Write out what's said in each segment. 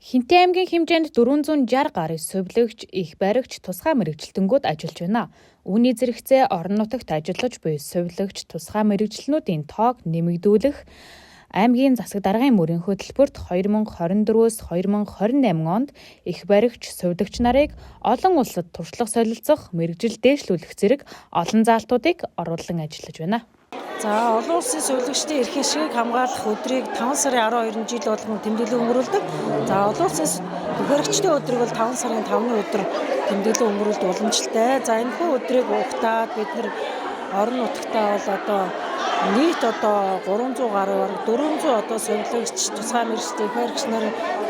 Хэнтийн аймгийн хэмжээнд 460 гаруй сувилагч, эх баригч, тусгай мэргэжилтэнгүүд ажиллаж байна. Үүний зэрэгцээ орон нутагт ажиллаж буй сувилагч, тусгай мэргэжилтнүүдийн тоог нэмэгдүүлэх аймгийн засаг даргын мөрийн хөтөлбөрт 2024-өөс 2028 онд эх баригч, сувилагч нарыг олон улсад туршлага солилцох, мэргэжил дээшлүүлэх зэрэг олон заалтуудыг оруулан ажиллаж байна. За, олон улсын сувилагчдын эрх ашигыг хамгаалах өдрийг 5 сарын 12-нд жил болгон тэмдэглэн өнгөрүүлдэг. За, олон улсын эх баригчдын өдрийг бол 5 сарын 5-ны өдөр тэмдэглэн өнгөрүүлдэг уламжлалтай. За, энэхүү өдрийг угтаад бид нар орон нутагтаа бол одоо нийт одоо 300 гаруй, бараг 400 одоо сувилагч, тусгай мэргэжилтэн, эх баригч нар,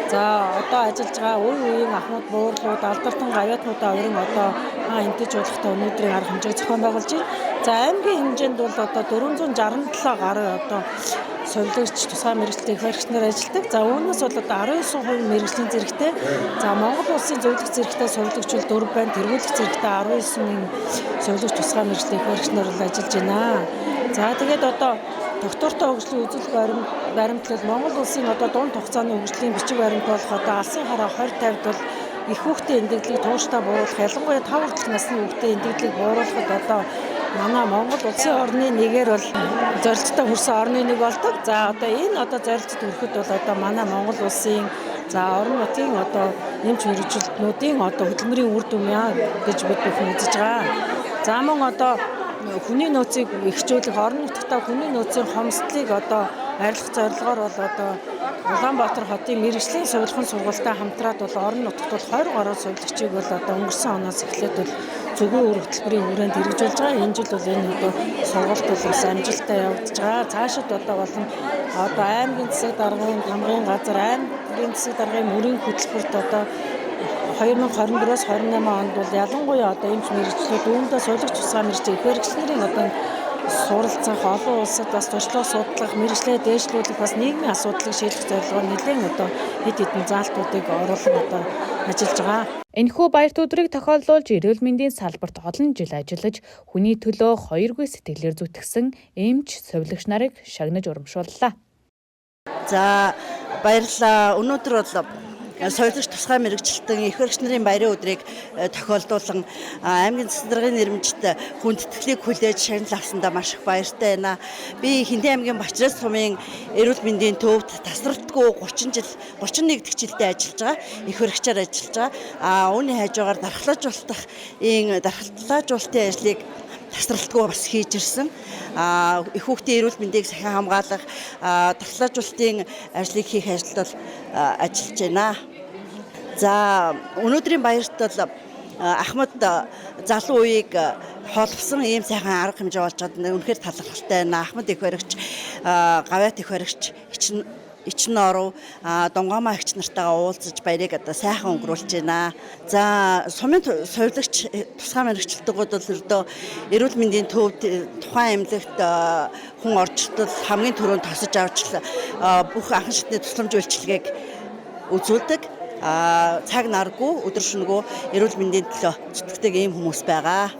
за, одоо ажиллаж байгаа үе үеийн ахмад буурлууд, алдартан гавьяатнуудаа урин одоо хэмтэж болохтой өнөөдрийн арга хэмжээг зохион байгуулж байна. За, аймгийн хэмжээнд бол одоо 467 гаруй одоо сувилагч, тусгай мэргэжилтэн, эх баригч нар ажилладаг. За, үүнээс бол одоо 19% мэргэжлийн зэрэгтэй. За, Монгол улсын зөвлөх зэрэгтэй сувилагч бол 4 байна. Тэргүүлэх зэрэгтэй 19 сувилагч, тусгай мэргэжилтэн, эх баригч нар бол ажиллаж байна. За, тэгээд одоо тогтвортой хөгжлийн үзэл баримтлал Монгол улсын одоо дунд хугацааны хөгжлийн бичиг баримт болох одоо алсын хараа 2050-д бол эх хүүхдийн эндэгдлийг тууштай бууруулах, ялангуяа 5 хүртэлх насны хүүхдийн эндэгдлийг бууруулахад одоо манай Монгол улсын орны нэгээр бол зорилттой хүрсэн орны нэг болдог. За, одоо энэ одоо зорилтод хүрэхэд бол одоо манай Монгол улсын, за, орон нутгийн одоо эмч мэргэжилтнүүдийн одоо хөдөлмөрийн үр дүн яа гэж бид бүхэн үзэж байгаа. За, мөн одоо хүний нөөцийг ихэвчлүүлэх, орон нутагтаа хүний нөөцийн хомсдлыг одоо арилгах зорилгоор бол одоо Улаанбаатар хотын мэргэжлийн сувилахын сургуультай хамтраад бол орон нутагт бол 20 гаруй сувилагчийг бол одоо өнгөрсөн оноос эхлээд бол цөмийн үр хөтөлбөрийн хүрээнд хэрэгжүүлж байгаа. Энэ жил бол энэ одоо сургалт бол бас амжилттай явагдаж байгаа. Цаашид одоо болон одоо аймгийн засаг даргын тамгын газар, аймгийн засаг даргын мөрийн хөтөлбөрт одоо 2024-өөс 28 онд бол ялангуяа одоо эмч мэргэжлүүд, үүндээ сувилагч, тусгай мэргэжлийн эх баригч нарын одоо суралцах, олон улсад бас туршлага судлах, мэргэжлээ дээшлүүлэх, бас нийгмийн асуудлыг шийдэх зорилгоор нэлээн одоо хэд хэдэн заалтуудыг оруулан одоо ажиллаж байгаа. Энэхүү баярт өдрийг тохиолдуулж эрүүл мэндийн салбарт олон жил ажиллаж хүний төлөө хоёргүй сэтгэлээр зүтгэсэн эмч, сувилагч нарыг шагнаж урамшууллаа. За, баярлалаа. Өнөөдөр бол сувилагч, тусгай мэргэжилтэн, эх баригч нарын баярын өдрийг тохиолдуулан аймгийн засаг даргын нэрэмжит хүндэтгэлийг хүлээж шагнал авсандаа маш их баяртай байна. Би Хэнтийн аймгийн Бачраас сумын эрүүл мэндийн төвд тасралтгүй 30 жил, 31 дэх жилдээ ажиллаж байгаа. Эх баригчаар ажиллаж байгаа. А үүний хажуугаар дархлаажуулах ийм дархлаажуулалтын ажлыг тасралтгүй бас хийж ирсэн. А эх хүүхдийн эрүүл мэндийг сахин хамгаалах, дархлаажуулалтын ажлыг хийх ажилд бол ажиллаж байна. За, өнөөдрийн баярт бол ахмад залуу үеийг холбосон ийм сайхан арга хэмжээ болж байгаад үнэхээр талархалтай байна. Ахмад эх баригч, гавьяат эх баригч, Ичин оров, Дунгамаа эгч нартайгаа уулзаж баярыг одоо сайхан өнгөрүүлж байна. За, сумын сувилагч, тусгай мэргэжилтэнгүүд бол ердөө эрүүл мэндийн төвд тухайн эмнэлэгт хүн орж ирвэл хамгийн түрүүнд тосож авч бүх анхан шатны тусламж үйлчилгээг үзүүлдэг. Цаг наргүй, өдөр шөнөгүй эрүүл мэндийн төлөө зүтгэдэг ийм хүмүүс байгаа.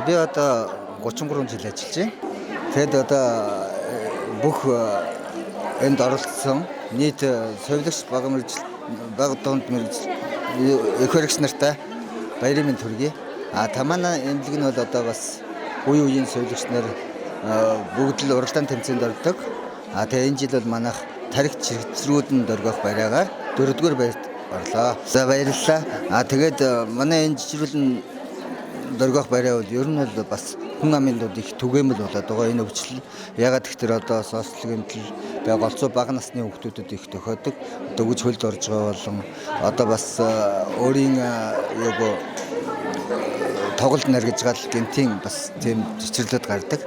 Би одоо 33 жил ажиллаж байна. Тэгэд одоо бүх энд оролцсон нийт сувилагч, бага мэргэжил, бага дунд мэргэжил, эх баригч нартай баярын мэнд хүргэе. А Тамана эмнэлэг нь бол одоо бас үе үеийн сувилагч нар бүгд л уралдаан тэмцээнд ордог. А тэгээ энэ жил бол манайх тархи чирэгцрүүд нь дөргөх бариагаар дөрөвдүгээр байрт орлоо. За, баярлалаа. А тэгээд манай энэ жижигрүүл нь дөргөх бариа бол ер нь бол бас хүн амын дунд их түгээмэл болоод байгаа энэ өвчлөл. Яагаад гэхээр одоо соослог гэмтэл бай, голцоо бага насны хүүхдүүдэд их тохиодог. Дөгөж хөлд орж байгаа болон одоо бас өөрийн яг тоглолт наргиж гал гэмтийн бас тийм чичрлүүд гардаг.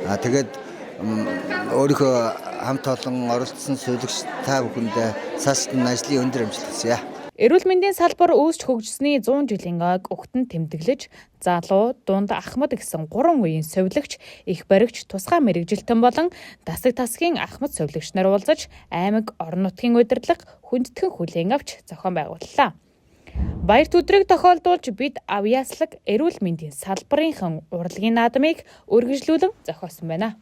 А тэгээд өөрийнхөө хамт олон оролцсон сувилагч та бүхэндээ цаашд нь ажлын өндөр амжилт хүсье. Эрүүл мэндийн салбар үүсч хөгжсөний 100 жилийн ойг угтан тэмдэглэж, залуу, дунд, ахмад гэсэн гурван үеийн сувилагч, эх баригч, тусгай мэргэжилтэн болон дасаг тасгийн ахмад сувилагч нар уулзаж аймаг, орон нутгийн удирдлага хүндэтгэн хүлээн авч зохион байгууллаа. Баярт өдрийг тохиолдуулж бид авьяаслаг эрүүл мэндийн салбарынхан урлагийн наадмыг үргэлжлүүлэн зохиосон байна.